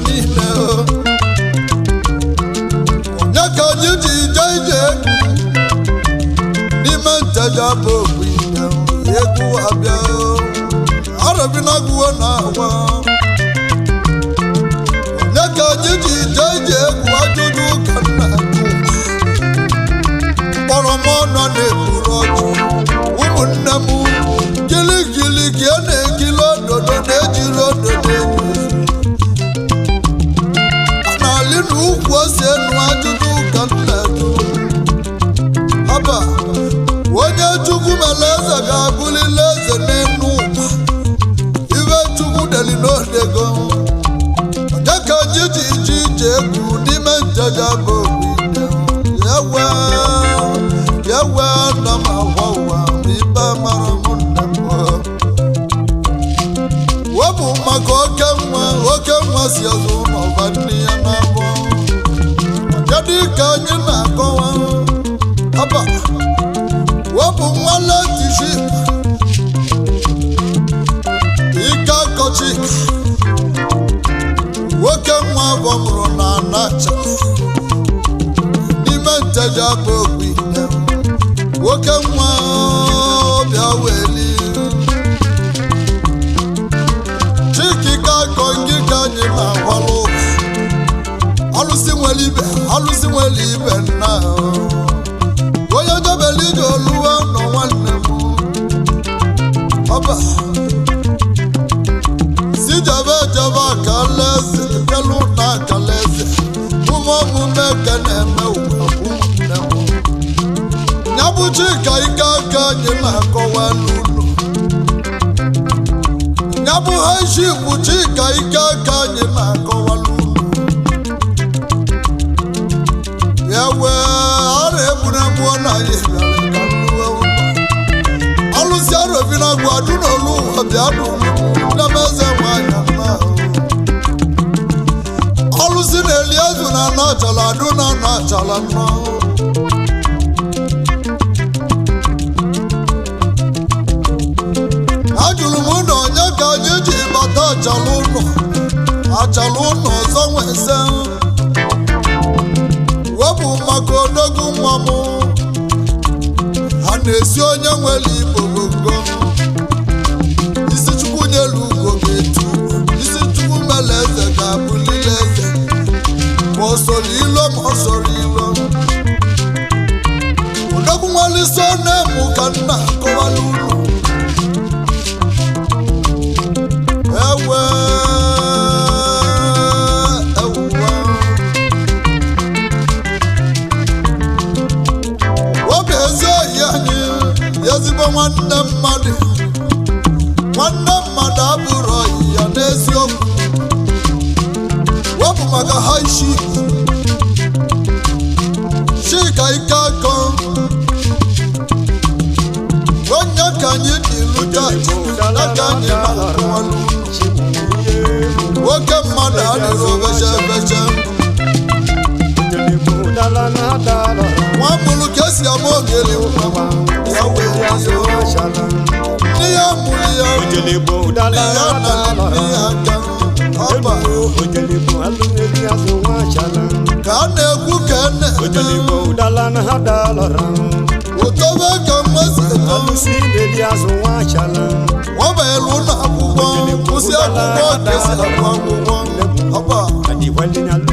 Niile onye ka anyị ji je ije egwu n'ime nteja bụ okwu ide egwu abịa arọbinagwuo na agwa onye ka anyị ji je ije egwu ajụjụ ka nna jụ mkpọrọ m ọnụ na-eburu ọjụ ụmụnne m giligili ka a na-ekili ododo na-ejiri ododo egwu a na-alị na ukwu ose enu ajụjụ ka nna jụ haba onye Chukwu mere eze ga-abụlili eze n'elu ụwa ibe Chukwu deli n'odego onye ka anyị ji ije ije egwu n'ime njeje bụ ewe ewe na m agwa ụwa ma ibe mara m nne m wepụ maka oke nwa oke nwa si azụ ụlọ nne ya na-abụ kedu ka anyị na-akọwa haba wepụ nwa letiship ike akọchi nwoke nwa afọ mụrụ na anacha n'ime nteja bụ okwu ide nwoke nwa ọbịa weli chikike akọ ngị ka anyị na-agwalụ alụsị nwere ibe alụsị nwere ibe nna onye jebele ije oluwa nọ nwanne m ọba si jebe jebe akalaeze kelu na akalaeze ụmụ omume ka na-eme ụwa ụmụnne m ya bụ Chika ike aka anyị na-akọwa n'ụlọ ya bụ haishipụ Chika ike aka anyị na-akọwa n'ụlọ ya wee ara egbunegbuo na anyị bịara ka nnuwe ụlọ alụsị arobinagwu adụ n'olu ụwa bịa nụ eze nwanyị nna alụsị na-eli ezu na ana achala adụ na ana achala nna ajụrụ m na onye ka anyị ji bata achala ụlọ achala ụlọ ọzọ nweze wepụ maka odogwu nwa m ha na-esi onye nwere igbo gongo isi Chukwu nyelu ugo ga-etu isi Chukwu mere eze ga-abụlili eze ma ọ soro ilo ma ọ soro ilo odogwu nwere isi ọ na-emu ka nna akọwala ụlọ ewe ewuwa obi ezi oyi anyị ezigbo nwanne mmadụ nwanne mmadụ abụrụ oyi ya n'eziokwu wepụ maka haishi Chika ike akọ onye ka anyị dị lụta ya ka anyị na-akọwalụ nwoke mmadụ adịrị obeche ebeche nwa mụrụ ka esi ama ogeli nwa ya wee nne ya mụrụ ya nne ya nara nne ya aka ọba ka a na-ekwu ka a na-eme ụtọbe ka nwa si eto nwa banyere ụlọ akwụkwọ kwụsị akwụkwọ ka esi agụ akwụkwọ ọba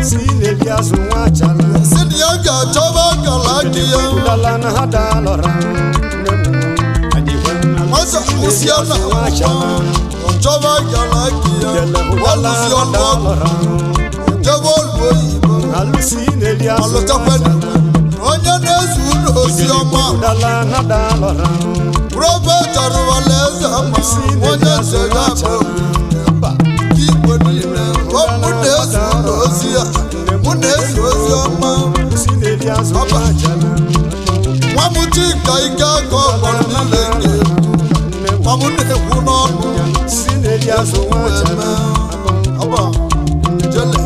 si na ya ga-achọba akara aka ya nwata kwụsịa na akwụkwọ ọchọba akara aka ya ọlụsi ọlụ ọgwụ jebe ọlụ oyibo ọlụtakwa onye na-ezi ụlọ ozi ọma prọfet arụwala eze ama onye nzega bụ mba igbo niile ọ mụ na-ezi ụlọ ozi ya mụ na-ezi ozi ọma ọba nwa m Chika ike aka ọgbara niile ga-ekwu nwa m na-ekwu n'ọnụ eme ọba jele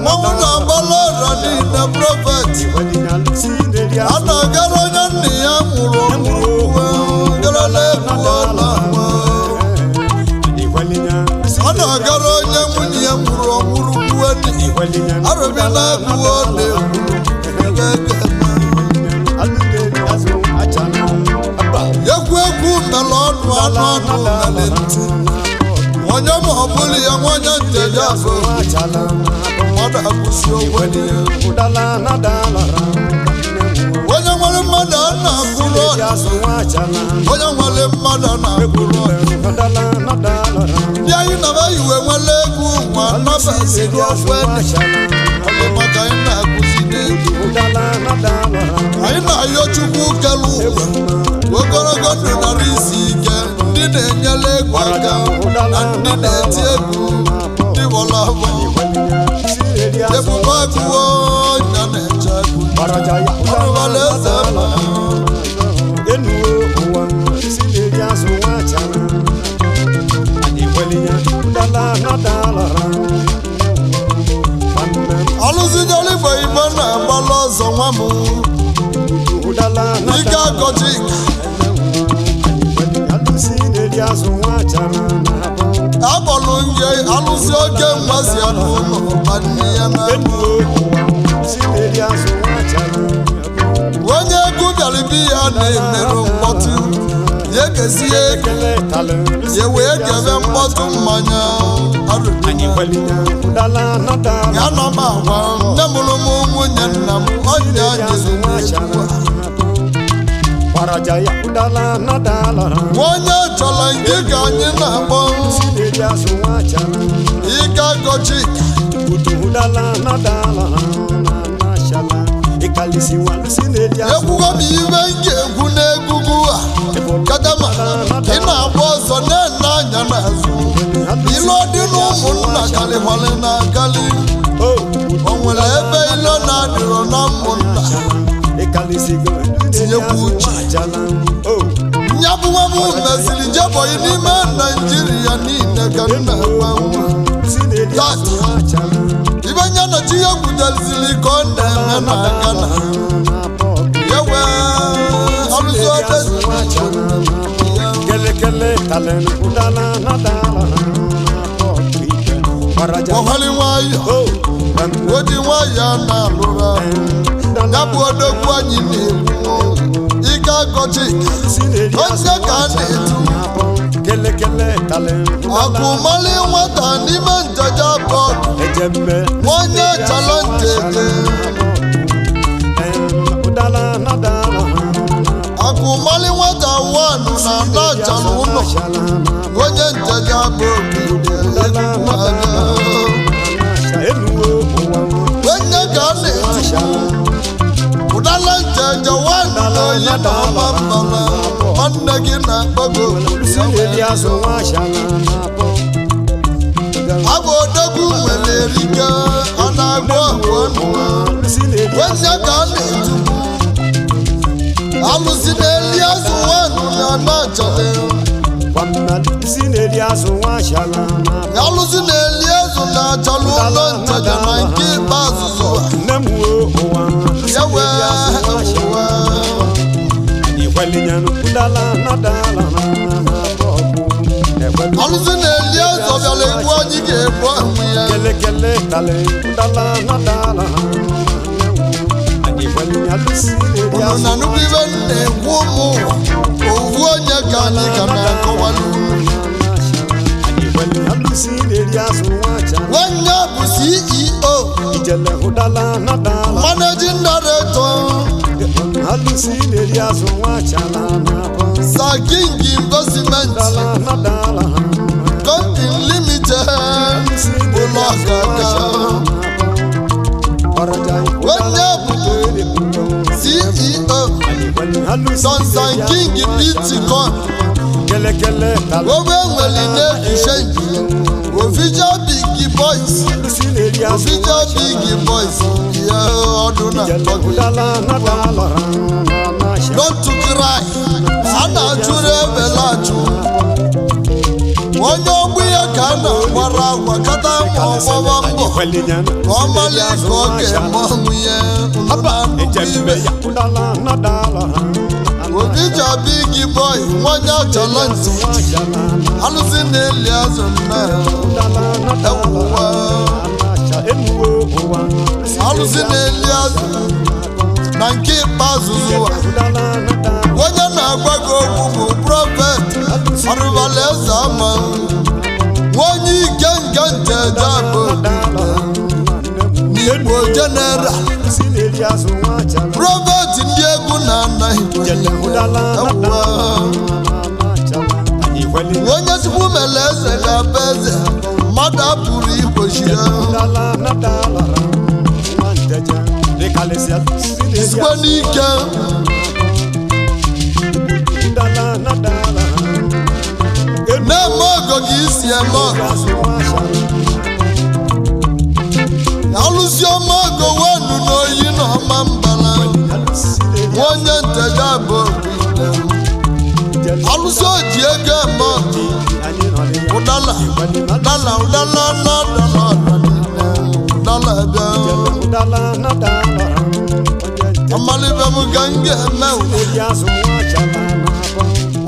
nwa m na-agbala ọra niile prọfet a na-agara onye nna ya nwụrụ ọnwụrụ garala ebuo na ọ na-agara onye nwunye ya nwụrụ ọnwụrụ kwuo na-agụwo na-ekwu ebe ga-eme. Egwu egwu mere ọnụ anụ ọnụ mere ntị onye ma ọ bụrụ ya nwanye njeje afọ mmadụ akwụsị okwe. Onye nwere mmadụ a na-akwụrụ ọnụ, onye nwere mmadụ a na-akwụrụ ọnụ. Ndị anyị naba iwe nwere egwu nwa nabaziri okwe ọ bụ maka anyị na-akụzi n'egwu. Anyị na-ayọ Chukwu kere ụwa ogologo ndụ nara isi ike, ndị na-enyere egwu aka na ndị na-eti egwu, ndị bọrọ afọ ebube agụwo ya na-eche egwu ọrụbala eze mma. Enuwo ụwa si na-eri azụ nwachara anyị ya ụdala nadalara. Alụzijala igbe igbe na-agbala ọzọ nwa m. Ụdala. Ike akọchika. Alụsị na-eri azụ nwachara na-abụ. Akpọrọ nje alụsị oke nwa si ya n'ụlọ ma nne ya na Enuwo ụwa si na-eri azụ nwachara. Onye egwu bịara bi ya na-emerụ mkpọtụ ya egesi ya ego. Ekele talụ. Ya wee gebe mkpọtụ mmanya arụrụ. Anyị kweli ya ụdala nadala. Ya na m agwa nne mụrụ m nwunye nna m ọnya Azụ jiri nwachara gbaraja ya ụdala nadalara. Onye chọrọ nke ka anyị na-akpọ. Si na-eri azụ nwachara. Ike akọchika. Udala nadala na nashala ịkalisi walụsi na-eri azụ. Ekwugo m ibe m ga-ekwu n'egwugwu a kadama ị na-agba ọsọ na-ene anya n'azụ ilo dị n'ụmụnna kalịkwalị na akali. O. O nwere ebe ilo na-adịrọ na ụmụnna. Ịkalisigo. Tinyekwu uche. Achala o. Nyabụ nwa m mesịrị jebọyị n'ime Naijiria niile ka nna gwa nwa. Si na-eri azụ achala. Ibe nya na chi ya kwudezili ka ọ na-eme na Gana ya wee alụsị obezi ya. Kelekele talenu ụdala nadala ike gbaraja. Ọhali nwayọ. O. O ji nwayọ na-alụrụ ya bụ odogwu anyị na-ekwu ike akọchika. Si na-eri azụ. Onye ka a na-etu. Kelekele talenu. Akụmali nwata n'ime njaja bọọlụ. Ejembe. Onye chala njeje. Ụdala nadala. Akụmali nwata wanụ na nachala ụlọ onye njaja bụ Enuwo ụwa. onye ka a na-etu ụdala njeje wanụ na oyi na ọma mbala nwanne gị na-akpọgo. Si na-eri azụ nwachala na-abọ. Abụ odogwu nwere erike ọ na-agụ ọgụ ọnụ. Si na-eri. Onye ka a na-etu alụsị na-eli azụ nwanụ na nachala. Gwamnati si na-eri azụ nwachala na-abọ. Alụsị na-eli azụ na-achala ụlọ nchaja na nke ikpeazụ zụwa. Nne m wo ụwa. Ya wee ụwa. Ikwelinyanu ụdala nadala na-abọ ọgwụ. Ekwelu. Alụsị na-eli azụ bịara egbu anyị ga-egbu ahụ ya. Kelekele tale ụdala nadala. Unu na nnukwu ibe m na-ekwu ụmụ ụwa owu onye ka anyị ka na-akọwalụ unu. Alụsị na-eri azụ nwachala. Nwanne bụ CEO, Ijele ụdala nadala. managing director, Alụsị na-eri azụ nwachala na-abọ. Sir King Investment Ụdala nadala. Company Limited, ụlọ ọkaka. Onye bụ CEO, Sunshine King Bitcoin. Kelekele talụ. Owe nwere na-ekichenji Official Big Boys. Alụsị na-eri azụ. Official Big Boys ya ọdụ na Ijele ụdala nadala na nasha. Don't to cry, a na-achụrụ ebele achụ onye ọgbụ ya ka a na-agbara agwa kata ma ọgbọwa mbọ ka ọ mali ka ọ ga-eme ọnwụ ya Ejembe ya ụdala nadala. Obija Big Boy nwanye achala ntị alụsị na-eli azụ nna ewuwa. Alụsị na-eli azụ na nke ikpeazụ zụwa. Onye na-agwa gị okwu bụ prophet Arụbala eze ama, onye ike nke njeje bụ n'Igbo general, prophet ndị egwu na-ana Igbo. Onye Chukwu mere eze ga-abụ eze, mmadụ apụrụ igbochi ya. Sikwe n'ike na-eme ọgọ ka isi eme ọgọ. Alụsị ọma ọgọ wenu n'oyi na ọma mbala. Onye nteja bụ alụsị oji ego eme ọgọ. Ụdala ụdala ụdala na dala ụdala bịa. Amalibe m ka m ga-eme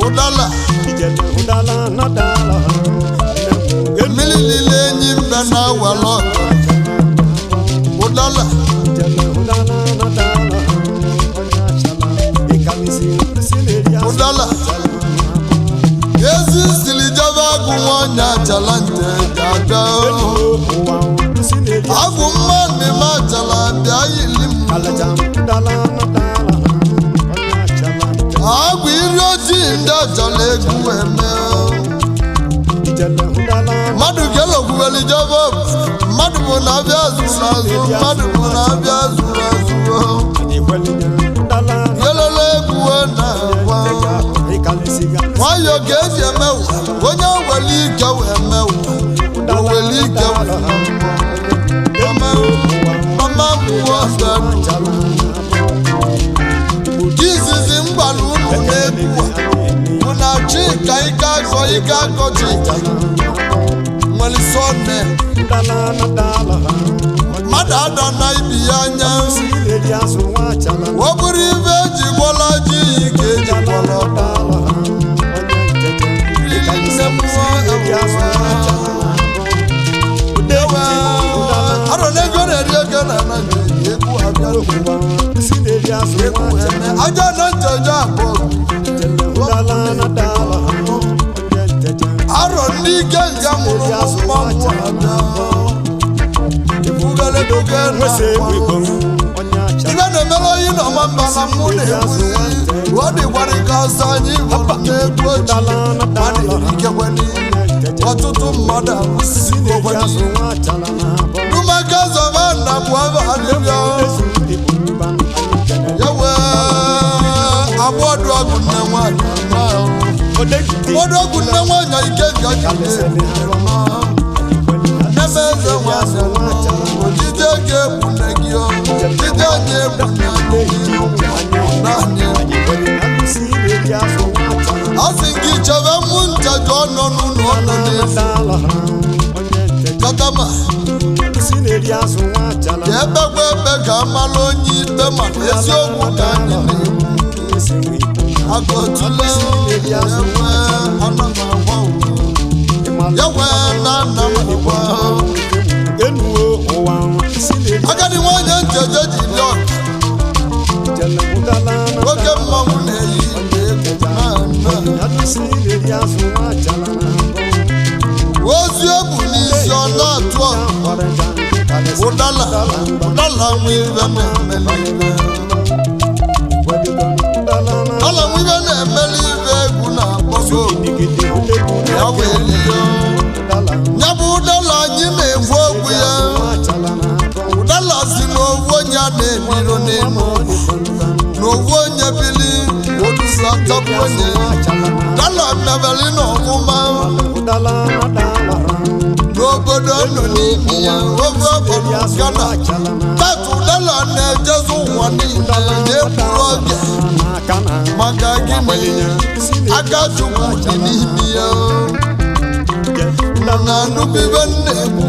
ụdala. Mmiri niile enyi mbe na-awala ọkọ ụdala. Ụdala ezi siri jebe agụ nwanyị achala nte ga-abịa. Agụ mmadụ m achala bịa yili m. Agụ iri ojii ndị achala egwu eme. Mmadụ kelokwuweli jebe, mmadụ bụ na abịa zụrụ azụ, mmadụ bụ na abịa zụrụ azụ. Yelele egwu na-agwa nwayọ ka eji emewu. Onye were ike wee mewu, owere ike wee mama mụọ. Izizi m gwara unu n'egwu bụ na Chika ike akọ ike akọ Chika nwere sọne mmadụ ada na ibi ya anya. Ọ bụrụ ibe eji gwọla ji yi ka eji gwọla ọba. Arọ na ego na-eri ego na Naịjirịa egwu abịa egwu eme aja na njeje abụọ. Arọ ndị ike nga mụrụ mmanwụ abịa ebugaledoge na ibe na-emere oyi na ọma mba na mụ na-egwuzi. Ọ dịkwara ka ọsọ anyị hụrụ n'egwu ochi a na-erikekwe ọtụtụ mmadụ akwụsịgokwe. Dumaka zọba na bụ abadịbịa ya wee agbọdụ ọgụ nne nwanyị ọdụ ọgwụ nne nwanyị ike nga jide neme eze nwanyị ojide ga-egbu nne gị ojide ga-egbu nne gị naanị. Asị gị chebe mụ ncheju ọnọ n'ụlọ ọnọ n'ezi katama ka ebekwa ebe ka amala onye ikpe, mana eziokwu ka anyị na-ekwu. Akọtule ekwe anamagwa ya wee na anamagwa. Agadi nwanyị njeje ji dị ọka oke mmanwụ na-eyi egwu ozu ebu n'isi ọ na-atụ ụdala ụdala nwe ibe na-emeli ibe ụdala nwe ibe na-emeli ibe egwu na-akpọgo ya wee lie ya bụ ụdala. Anyị na-ekwu okwu ya, ụdala si n'owu onye a na-ebiro n'elu n'owu onye bili odusa tapụ onye dala mmebeli na ọfụma n'obodo nọ n'ime ya oge ọbọdụ Ghana tatu. Ụdala na-ejezu ụwa niile na-ekwuru oge maka gịnị? Aka Chukwu dị n'ime ya na nnukwu ibe nna-ekwu.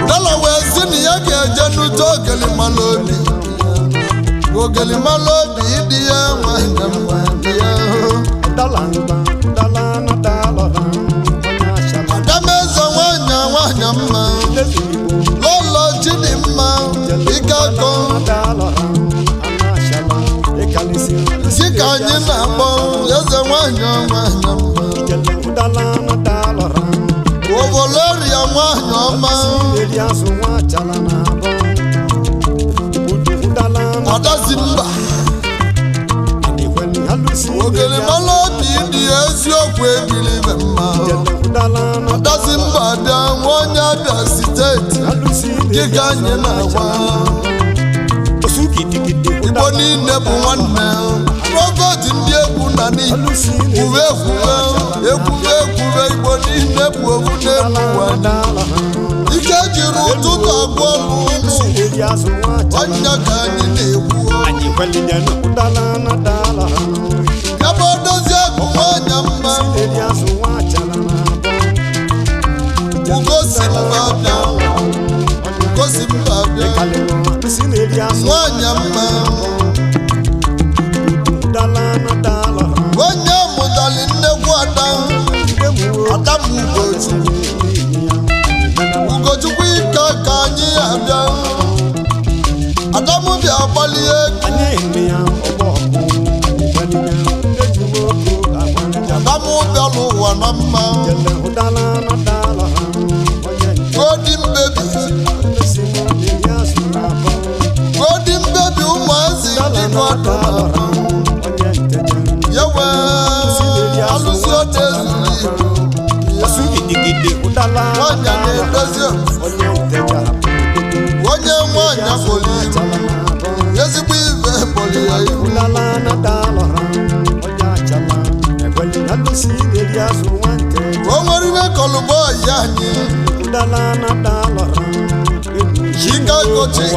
Ụdala wee sị na ya ga-eje n'ute ogelimala obi, ogelimala obi ịdị ya nwanyị ya. Adameze nwanyị nwanyị mma, lọlọ Chidimma ike. Adazi mba ogele mala obi ndị eziokwu ebili ibe mma. Adazi mba bịa, nwa onye Abịa Steeti gị ka anyị na-agwa. Igbo niile bụ nwanne. Prophet ndị egwu na n'Igbo kwuwe ekwuwe ekwuwe ekwuwe. Igbo niile bụ ofu n'elu ụwa. Ike jiri ụtụtụ agwọ ọlụ ụmụ ọnya ka anyị na-ekwu. Ya bụ odozi akụ nwanyị mma. Ugosi mba bịa, ugosi mba bịa, nwanyị mma. Onye mụtali nnekwu ada, ada m Ugochukwu. Ugochukwu ike ka anyị abịa. Adamu bịa gbalie egwu. Adamu bịala ụwa na mma. Golden baby, golden baby, ụmụazị ndị nọdụ ya wee alụsị ọdụ ezuru Igbo. Nwanyị na-edozi, onye nwanyị kpọrọ ihu, ezigbo ibe kpọrọ ya ihu. O nwere ibe kọlụbọ ya anyị. Chicago chick,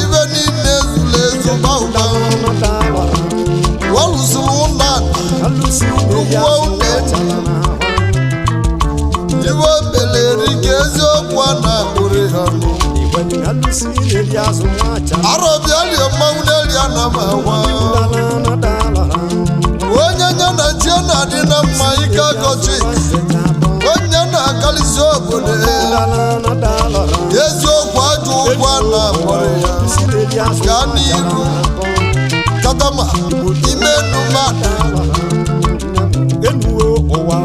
ibe niile zuru ezu gbawụgba. Ọ lụsịrị ụlọ ala ugwu ụlọ. Iwe meleri ka eziokwu a na-akpụrụ ha ọnụ. Arọbịa rie mmanwụ n'eli ana m agwa onye nye na nche na-adị na mma. Ike akọchi onye na-akalịsi obodo, eziokwu ajọ ụgwọ a na-akpọrọ ya. Gaa n'iru katama ime enumadụ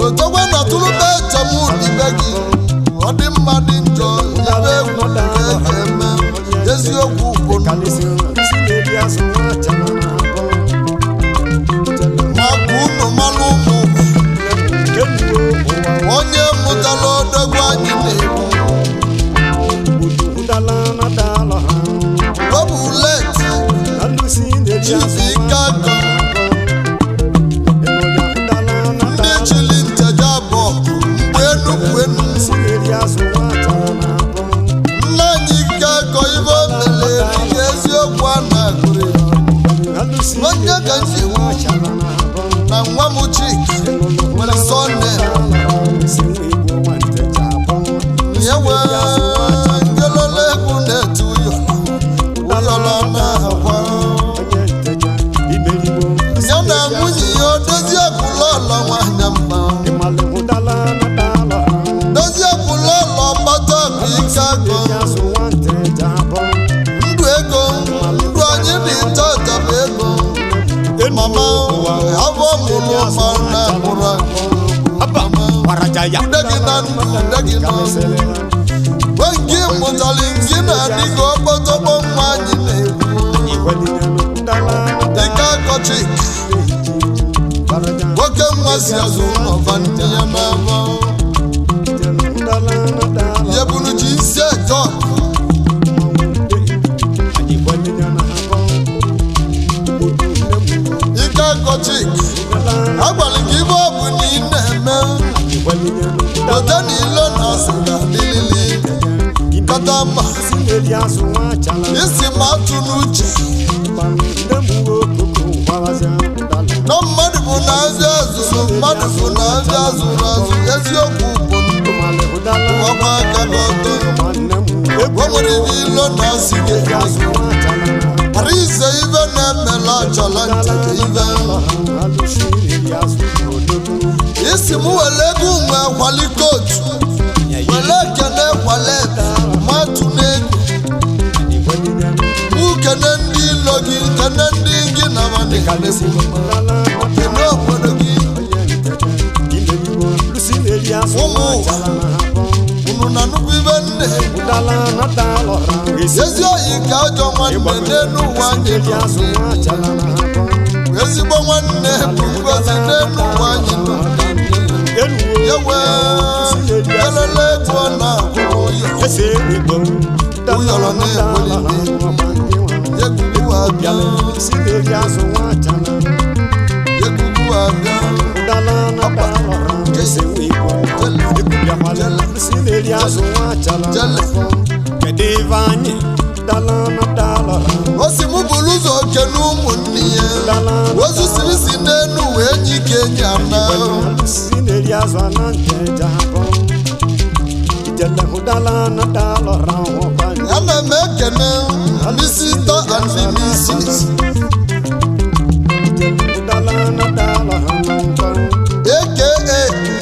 otogwe na tụrụba echem ibe gị. Ọ dị mma dị njọ, ibe egwu ka e ga-eme. Eziokwu bụ ndụ. Maka unu malụ ụmụ onye mụtara odogwu anyị na-ekwu. Ọ bụ late Chief Ike, ndị chili nteje abụọ mgbe enupụ enu. Nna anyị ike akọ ibe o mere erike. Eziokwu a na-agụrụ ya onye ka nsi na nwa m Chika nwere sọne ya wee ngelele egwu na-eti ụyọrọ ụyọrọ na-akwa ya na nwunye ya odozi ekwulọlọ nwanyị mma, dozie ekwulọlọ mgbata bụ ike agụ ndụ ego. Ndụ anyị dị tata bụ ego mama afọ mụrụ ma na mụrụ ude gị na ndụ ude gị na mgbe nke mụtara nke na-adị ka ọkpọtọkpọ nwa anyị na-ekwu. Ike akọchi nwoke nwa si azụ ụlọva ndị ya n'afọ ya buru ji isi eje ọkụ. Ike akọchi, agwara gị ibe ọ bụ na ị na-eme weta na ilo na asị ga-adịlili kata mma. Isi ma atụ n'uche na mmadụ bụ na azụ azụrụ, mmadụ bụ na azụ azụrụ azụ. Eziokwu bụ ndụ ọkwa aka n'ọtọ. O nwere ibe ilo na asị ga-eme ghara ize ibe na-emela achala ntete ibe. Isi m were ego nwe kwali kootu were ekene kwale matụ n'ego mụ kene ndị ilo gị, kene ndị gị na ma na-emegbu, kene obodo gị. Ụmụ ụwa. Na nnukwu ibe nne. Ezi oyi ka ajọ nwanne n'elu ụwa anyị nọ. Ezigbo nwanne bụ ngozi n'elu ụwa anyị nọ. Yewe elele etu ọ na-agụ ụyọ. Ụyọrọ na-ewelite. Egwugwu abịa. Egwugwu abịa. Kedu ife anyị O si mụ buru ụzọ kene ụmụnne ya. Ozu siri si n'elu wee enyi ka enyi ana. Ana m ekene Mr. and Mrs.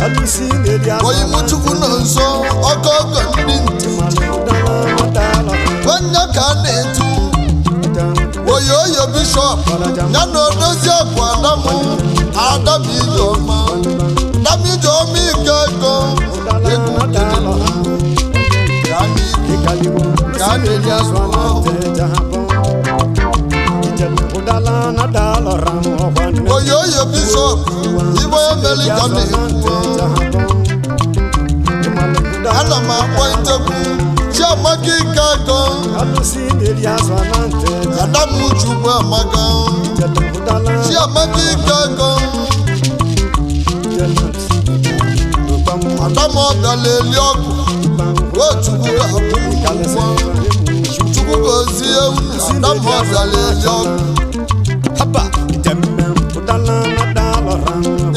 Aka Oyimuchukwu nọ nso ọkọ ọgọ ndị ntị. Onye ka a na-etu Oyoyo Bishọp ya na odozi akụ Adamu Adamu Ijeọma Adamu Ijeọma ike ego egwu ka a na-eri azụ. Oyoyo Bishọp ibe emeli ka na-ekwu. Ana m akpọ nchekwu Chiamaka ike ego Adamu Chukwu amaka Chiamaka ike ego Adamu ọbịala eli ọgwụ o Chukwu ga-akwụ ụgwọ. Chukwu gozie unu. Adamu ọbịala eli ọgwụ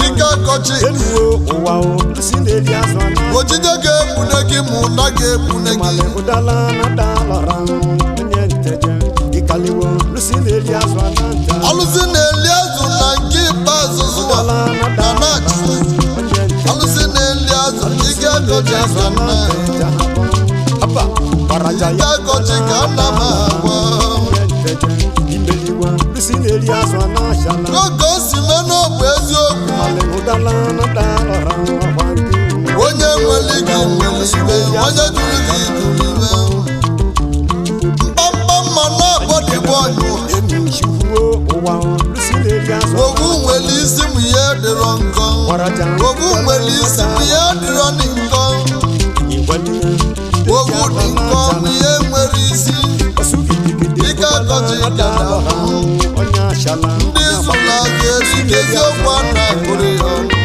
ike akọchi ojide ga-egbune gị ma ụna ga-egbune gị. Alụsị na-eli azụ na nke ikpeazụ zụwa na nachi. Alụsị na-eli azụ ike akọchi ka nna ike akọchi ka nna m agwa. N'oge o si mee n'ọbụ eziokwu. Onye nwere gị nwere ibe, onye jụrụ gị jụrụ ibe. Mkpamkpa mma na-akpọ dịbọ ọnyụ. Ogwu nwere isi m ya dịrọ nkọ. Ogwu nwere isi m ya dịrọ nkọ. Ogwu dị nkọ m ya nwere isi. Ike akọchi ka na-ahụ. Ndị zụrụ azụ erike eziokwu a na-akụrụ ya ọnụ.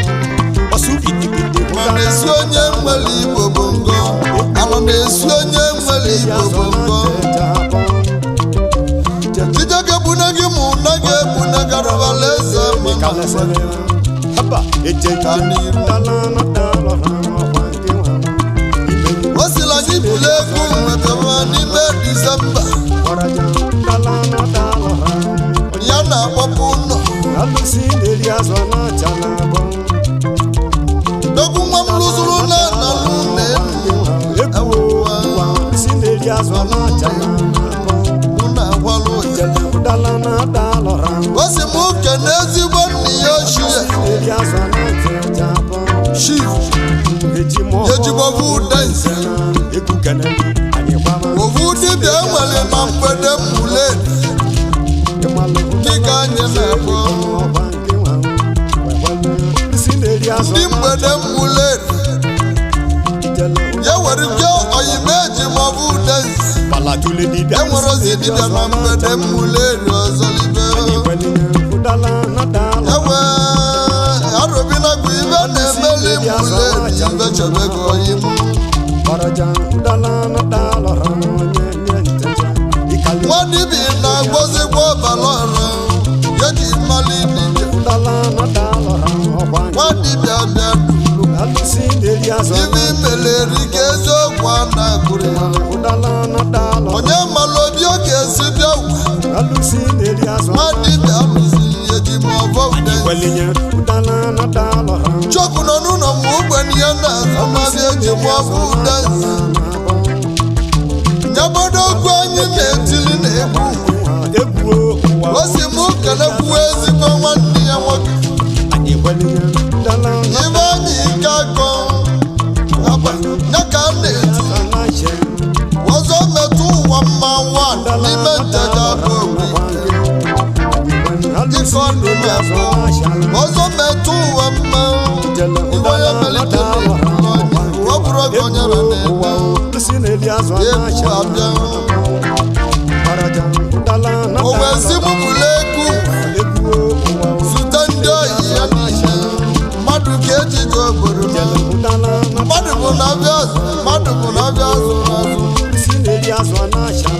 Ma na-esi onye nwere Igbo bụ ngọ. Ala na-esi onye nwere Igbo bụ ngọ. Jide ga-egbune gị ma ụna ga-egbune garụbala eze mana. O sila anyị buru egwu nwetara n'ime Disemba. Ya na-akpọpụ ụlọ. Dogwu nwa m lụzuru na na n'ụlọ elu. Mụ na-agwalụ ya. O si m kene ezigbo nna ya ochie. Chief Ejigbovu Udenze. Ovu dibịa enwere na mgbede mmule. Dịka anyị na-akpọ. Ndị mgbede mmule. Ya were ike oyime ejimovu Udenze. Enwere ozi dibịa na mgbede mmule ọzọ libe. Ewe arụbinagwu ibe na-emeli mmule ibe chebego oyim. Nwa dibịa na-agwọzikwa ọbara ọra ya ji mali dibịa. Nwa dibịa bịa duru. Ibe imeleri ka eziokwu a na-agụrụ ya. Onye mara obi ọ ga-esi bịa ụwa. Nwa dibịa alụsiri ejimọvọ Udenze. Chọpụ nọ n'ụlọ m ogbenye ya na-azụ mmadụ ejimọvọ Udenze. Nyabodo okwu anyị na-etili na-egwu. O si mụ kelekwuo ezigbo nwanne ya nwoke. Ibe anyị ike akọ ya ka a na-etu. Egwu abịa. O wee sị m bụla egwu zute ndị oyi ya niile. Mmadụ ka ejije obodo na mmadụ bụ na abịa azụ, mmadụ bụ na abịa azụ n'azụ.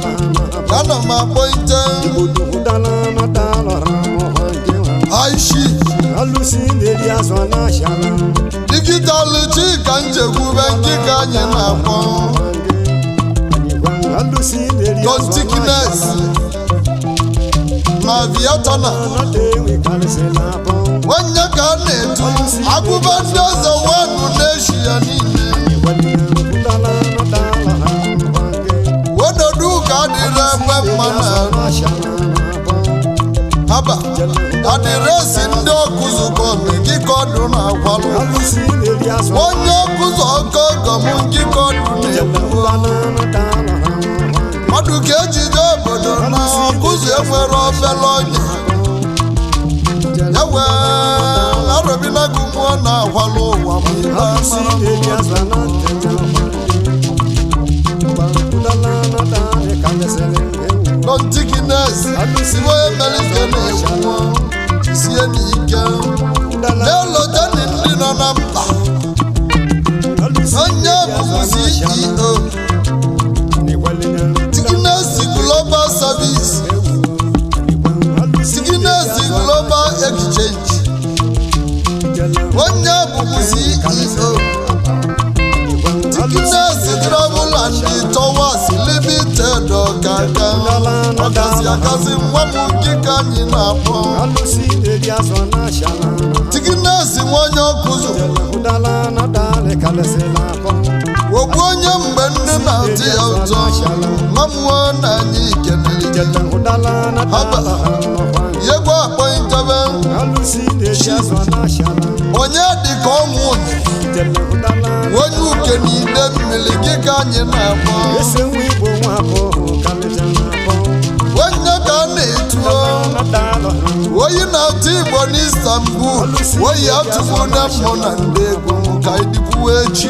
Ana m akpọ ite aishi digital chika nchekwube nkịka anyị na-akpọ Don Thickness na Vietnam. Onye ka a na-etu agụba ndị ọzọ wanụ na-eshi ya niile. Ododu ka adịrị egbe mma na haba adịrịsị ndị ọkụzụkọ gị ka ọdụ na-akwalụ onye ọkụzụ ọkọ ọgọ m gị ka ọdụ na-ekwu. Mmadụ ka ejide obodo na ọkụzụ enwere obere ọnya ya wee arọbinagu mmụọ na-akwalụ ụwa m ibe mara m. Don Thickness si onye mere ike na-ekwu sie n'ike na-eloteni ndị nọ na mkpa. Onye bụbu CEO Thickness Global Service, Thickness Global Exchange. Onye bụbu CEO Thickness Travel and Tours Limited. Ọkaka ọkasị akasị nwa m nkịka anyị na-akpọ Thickness nwanyị ọkụzụ ogbu onye mgbe nne na-atị ya ụtọ nwa m nwa na anyị kenere. Haba yegwu akpọntebe onye dị ka ọnwụ onye uke na ide mmiri gị ka anyị na-akpọ onye ka a na-etuo oyi na-atụ Igbo n'Istanbul, oyi atụgbu na mmụ na ndị egwu ka ịdịkwuo echi.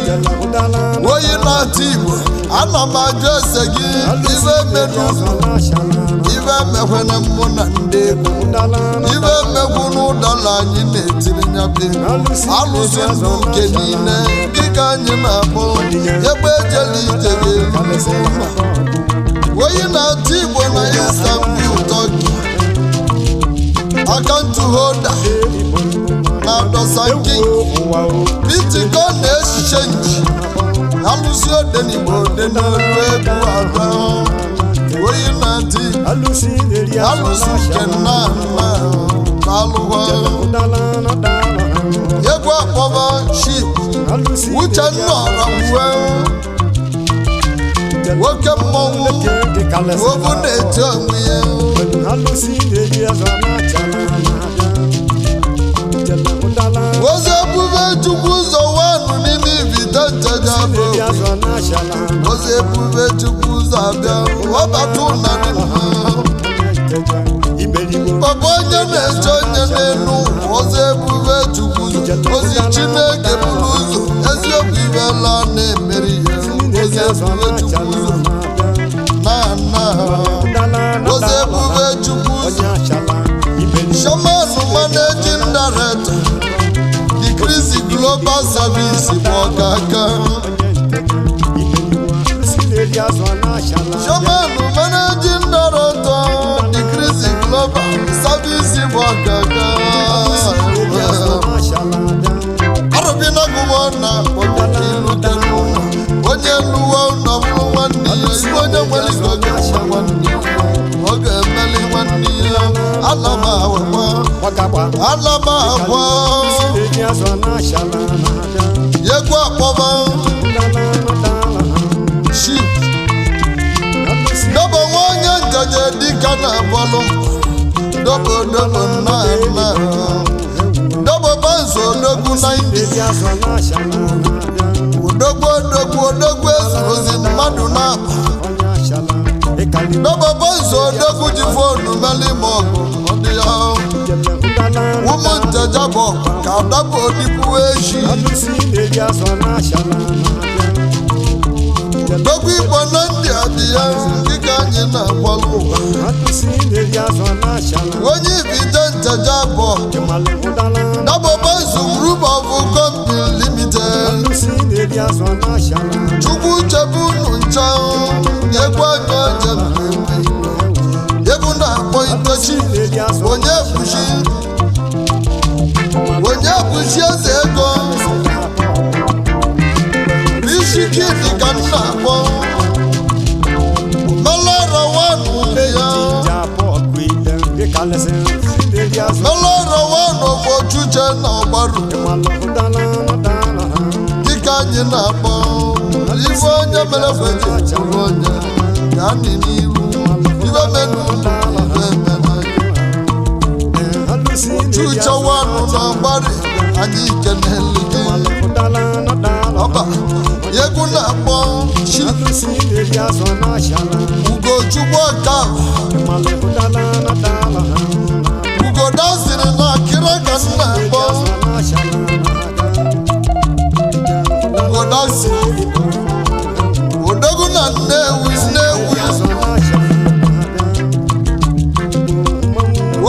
Oyi na-atụ Igbo, ana m ajụ ese gị ibe menu ibe emekwena mmụ na ndị egwu ibe emekwu n'ụdala anyị na-etiri nyabụ egwu alụsị ndụ nke niile dịka anyị na-akpọ egbe ejela ije ga-eru. Oyi na-atụ Igbo na Istanbul, Turkey, account holder na Dawson King Bitcoin exchange, alụsị odenigbo odenolu egwu ada oyi na-atụ Igbo alụsị nke nna nna na-alụwa egwu akpọba ship Uchenna Ọramwe nwoke mmọnwụ obu na-eti onwe ya. Ozi ebube Chukwu ụzọ wanụ n'ime ibite ncheja bụ ozi ebube Chukwu ụzọ abịa ọbata ụna dị mma. Papa onye na-eche onye n'elu ụwa, ozi ebube Chukwu ụzọ ozi Chineke buru ụzọ eziokwu ibela na-emeri ya ozi ebube Chukwu ụzọ na na ozi ebube Chukwu ụzọ. Shaman managing director Decrease Global Service bụ ọkaka. Shaman managing director Decrease Global Service bụ ọkaka. Arụbinagụmọ na kpọbịa onye lụwa ụlọ bụrụ nwanne ya iwe onye nwere ike ọ ga-enwe nwanne ya ọ ga-emeli nwanne ya ana m awakwa ana m akwa egwu akpọba ship dobo nwa onye njeje dịka na-agbalụ dobo dobo nna nna dobo banzo odogwu 90 odogwu odogwu odogwu ezurozi mmadụ na-akpa dobo banzo odogwu ji fonu meli ma ọgụ ọ dị ya ụmụ njeje bụ ka adaba odigbu echi. Odogwu Igbo na ndị abịa dịka anyị na-agbalụ ụwa. Onye ibite nteja bụ Dabọba Group of Company Limited. Chukwu chebe unu ncha, nyekwa anya oje mmemme. Egwu na-akpọ itechi onye kpuchi, onye kpuchi eze ego isi kidi ka m na-akpọ melọrọ wanụ ya, melọrọ wanụ bụ ochuche na ọgbaru dịka anyị na-akpọ ife onye mere kweji bụrụ onye ga anyị n'iru ife menu ife mena chuche wanụ na ọgbaru anyị kenele gị ọba. Egwu na-akpọ chi Ugochukwu ọka Ugo dasịrị na akịrị ka m na-akpọ Ugo dasịrị odogwu na Nnewi Nnewi,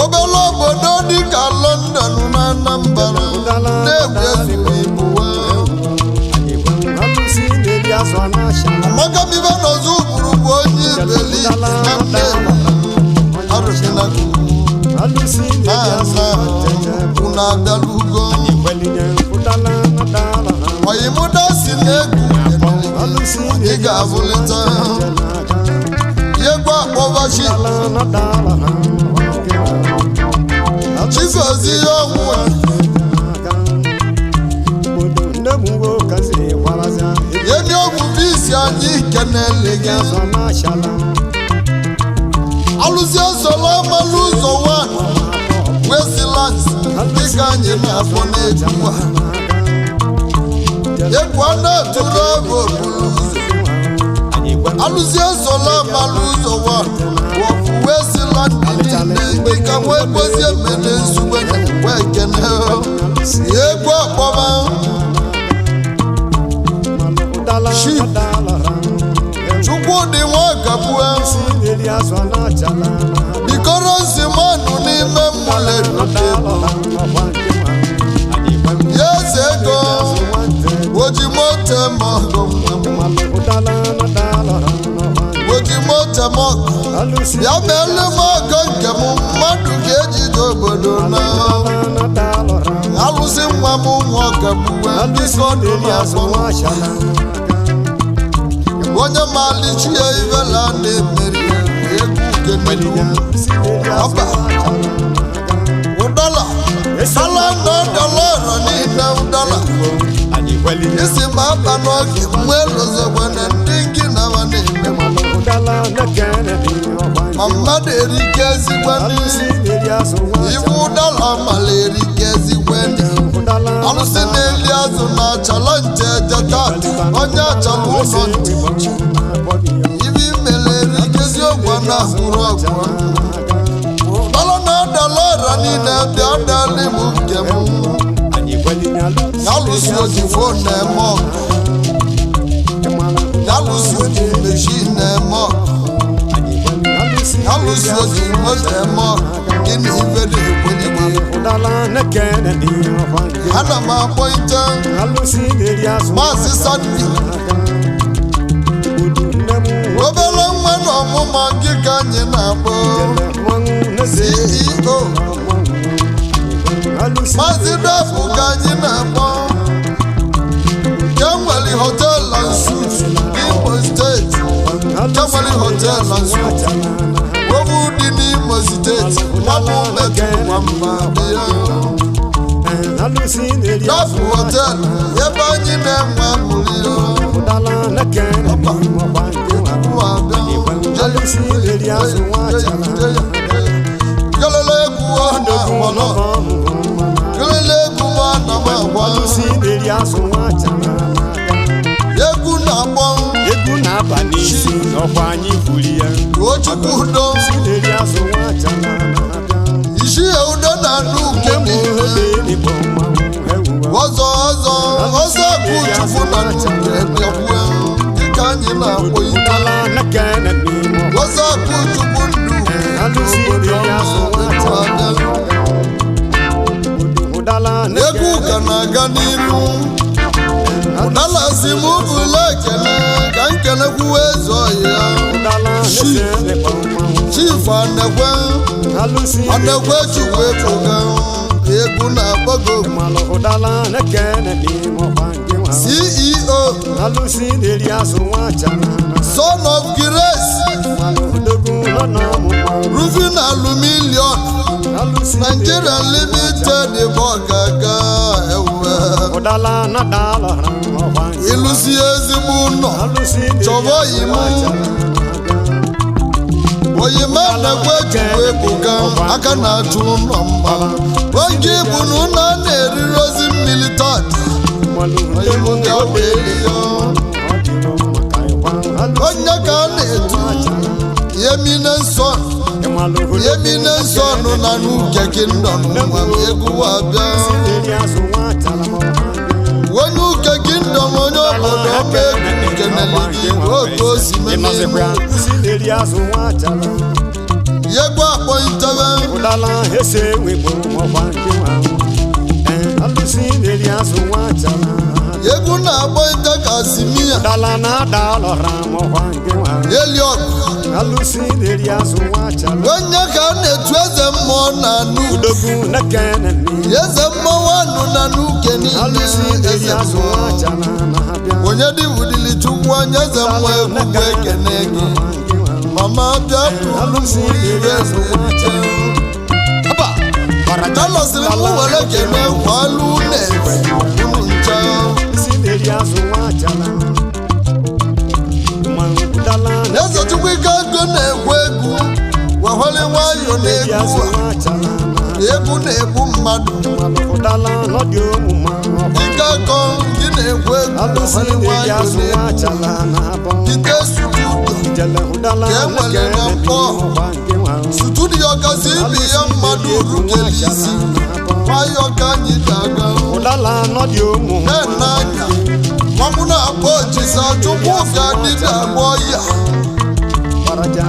obere obodo dịka London na Anambra. Nnewi ezuru ibuwe. Amaka mibe n'ọzọ ugburu bụ onye ibeli na Nnewi arụsịnago na unu abịalugo. Oyimuda si na-egwu ị ga-abụlite egwu akpọbachi Chigozie ọnwụ. Yemi ọgwụ bisi anyị kenele gị alụzi esola amalụ ụzọ wan wesilas dịka anyị na-afọ n'egwu a. Egwu a na-atụrụ ebe okpuru ụzọ alụzi esola amalụ ụzọ wan wọfụ wesila ndị niile dịka nwa egbozie mere nsugbe wee kene egwu akpọma. Chukwudị Nwakabue bikoro nsimanụ n'ime mmụlere ya eze ego ojimotemọgụ ojimotemọgụ ya meelu m ọgọ nke m mmadụ ga-ejide obodo na alụsị nwa m Nwakabue biko dị n'afọ onye malichi ya ivela na-emeri egwu kenelu ọba ụdala ala na dọlara niile ụdala isi ma aba n'oge mgbe lụzogbene ndị gị na ma na-eme ma mmadụ erike ezigbo ndị ibu ụdala mala erike ezigbo ndị alụsị na-eli azụ na achala nche jeta onye achala ụlọ ntị ibi mere erike eziokwu na ahụrụ ọgwụ ụdala na adala ọra niile bịa dali m nke m alụsị ojifo na-eme ọgụ alụsị oji meshi na-eme ọgụ alụsị oji moto eme ọgụ gịnị ife na-ekwenye ana m akpọ ite Maazị Sandi obere nwa na ọmụma gị ka anyị na-akpọ CEO. Maazị Dapụ ka anyị na-akpọ Kenweli Hotel and Suites, Imo Steeti. Kenweli Hotel and Suites obu dị n'Imo Steeti nwanne metụrụ nwamba dị ya. Dapụ Hotel ebe anyị na-enwe aṅụrị ya. Kelele egwu ọ na-agba, kelele egwu ọ na-agba. Egwu na-agbọ. Egwu na-aba n'isi ọkwa anyị kwuru ya. Ochukwu udo. Eri azụ nwacha na-abịa. Isi ya udo na anụ uke niile. Igbo mmanwụ ewuwa. Ọzọ ọzọ ọzọ bụ Chukwu na nnuke bịakwuo dịka anyị na-akpọ ite. Ụdala nekene n'ime ọkwa. Wozakụ Chukwu ndụ. Alụsị na-eri azụ nwa achala. Ụdala Egwu ka na-aga n'iru. Ụdala si m bụla ekele ka nkenekwuwe eze ọhịa. Ụdala nekene mmanwụ. Chief Anekwe. Alụsị Anekwe Chukwu ebuka. Egwu na-agbago. Malụ ụdala nekene n'ime ọkwa nke nwa. CEO Alụsị na-eri azụ nwa achala. Son of Grace Malụ odogwu nọ n'ọmụma. Roofing Aluminium Alụsị Nigeria Limited bụ ọgaga ewe. Ụdala na-adala ọkwa nke nwa. Ịlụsi ezigbo ụlọ. Alụsị na-eri Chọba azụ oyi nwa mụ. achala. Oyima na-ekwe Chukwu ebuka aka na-achụ ụlọ mma. Oge bụ na ụlọ a na-eriri ozi mmiri tata. Malụ Oyim odogwu ga-weli ya. Onye ka a na-etu Yemine Son. Yemine Son na n'uke Kingdom nwa m egwu abịa. Onye uke Kingdom onye obodo ọma egwu kenele gị oge osi meme. Yegwu akpọ itebe. Egwu na-akpọ ite ka simia. Eliọk. Onye ka a na-etu eze mmụọ na anụ. Eze mmọnwụ anụ na n'uke niile eze mmụọ. Onye dị wulili Chukwu onye eze mmụọ egwu ekene gị. Mama bịa tụrụ m ire Dalọsịrị m were kene kwalụ na-efe unu ncha. Eze Chukwu ike ego na-ekwu egwu wehọrị nwayọ na-egwu a. Egwu na-egbu mmadụ. Ike akọ gị na-ekwu egwu wehọrị nwayọ na-egwu. Ite sutudo ka e nwere na mkpọ. Studio kasị ibi ya mmadụ rukere isi. Nwayọ ka anyị ji aga. Na-ene anya. Nwa na-akpọ Jisa Chukwu ka dibịa agwọ ya.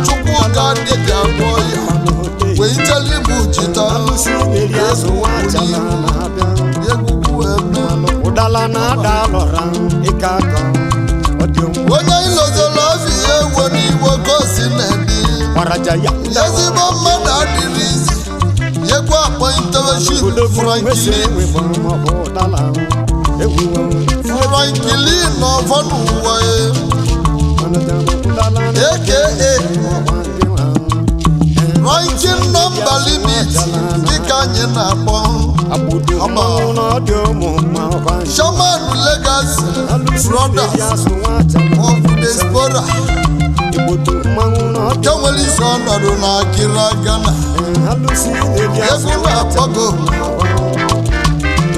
Chukwu ka dibịa agwọ ya. Wee iteli bụ jita. Egwugwu eme. Ụdala na-ada lọra ịka aka ọ dị ụmụ Onye ilozolo obi ya ewo n'iwo ka o si na-ebi. gbaraja ya. Ezigbo mmadụ adịrị izi. Yegwu akpọntewe Odogwu Franklin. ụdala egwu Franklin ọfọ n'ụwa ya. AKA Ranking number limit dịka anyị na-akpọ. Agbụdo mmanwụ na ọ dị ụmụ mma ọkwa nke Shaman Legacy alụsị na-eri Brothers azụ nwa achala. of Diaspora Igbodo mmanwụ na ọ dị nke nwere isi ọnọdụ na Akira Ghana. Alụsị na-eri azụ Egwu nwa achala. na-akpọgo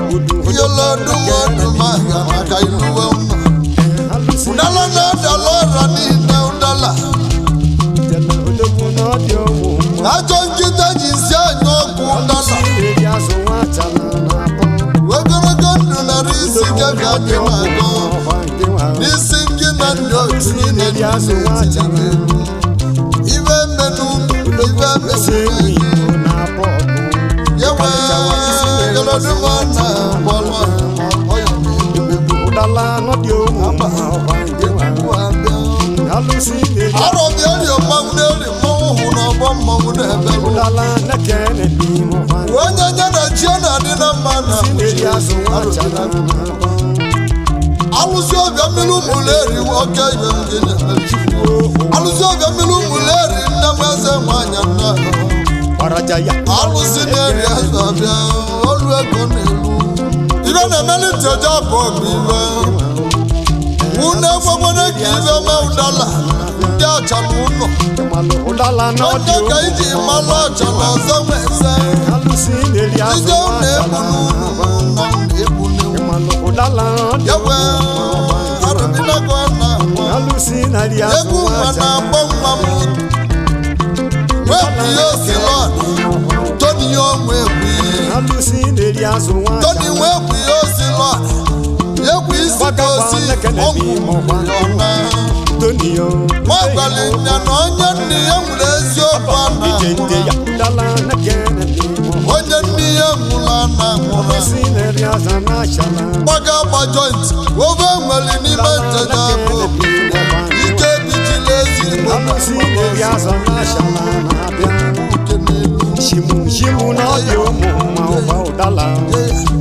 Igbodo yolodumọdụmaga maka iluwe mma. alụsị Ụdala na-adala ọra niile ụdala. jele odogwu na ọ dị ụmụ mma. Ajọ nkịta ji si anya ọkụ ụdala. Alụsị na-eri azụ nwa achala na-abọ. Ogologo ndụ narị isi gị ka anyị na-agọ. Ọkwa nke nwa. N'isi gị na ndị otu niile Na-eri azụ nwa achala. Ibe mmenụ ibe Ese mmenụ nwe na-abọ ọkụ. yewe yolodumọ na bọlọ ọyọ Ụdala nọ dị ụmụ mma ọkwa nke nwa. Alụsị na-eri Arọbi eri mmanwụ na-eri mmanwụ hụ n'ọgbọ mmanwụ na-ebe ụdala na-ekene n'ime ọkwa nke onye nye na chi ọ na-adị na mma na si na-eri azụ nwa achala na-abọ. Alụsị ọbịa mmiri ụmụlụ eri oke ibe m gị na-emeri alụsị ọbịa mmiri ụmụlụ eri nne m eze nwanyị nna Gbaraja ya. Alụsị na-eri eze ọbịa olu ego na-elu ibe na-emeli nteje abụọ bụ ibe unu ekwekwana ka ibe mee ụdala ndị achala ụlọ. Ịmalụ ụdala nọ dị Onye ka iji malụ achala ọzọ nweze. Alụsị na-eri azụ ije nwa unu egbu achala. n'unu na egbu n'ewu. Ịmalụ ụdala nọ dị Yewe arụbinago na-akpọ. Alụsị na-eri azụ Egwu nwa nwa achala. na-akpọ nwa m wepụ ya osi lọd Tony onwe egwu ihe. Alụsị na-eri azụ nwa Tony achala. wepụ ya osi lọd egwu isi ka osi ọgwụ ọna. Antonio. Nwa gwara nya na onye nne ya nwere eziokwu a Ijente na-anwụrụ. ya ụdala na-ekene m. Onye nne ya nwụrụ a na-anwụrụ. Alụsị na-eri azụ na-achala. Gbaga agba joint ofe nwere n'ime nteja bụ ike bichiri ezigbo. Alụsị na-eri azụ na-achala na-abịa. Nke n'elu. Shimu shimu na ọ dị ụmụ mma ụgba ụdala.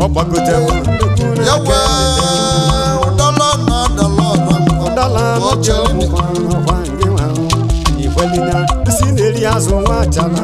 Ọ gbagote nnukwu Ya na-ekene. wee ụdala na adala ọra. Ụdala n'ọdị ụmụ mma ọkwa nke nwa. Ikwelinya si na-eri azụ nwa achala.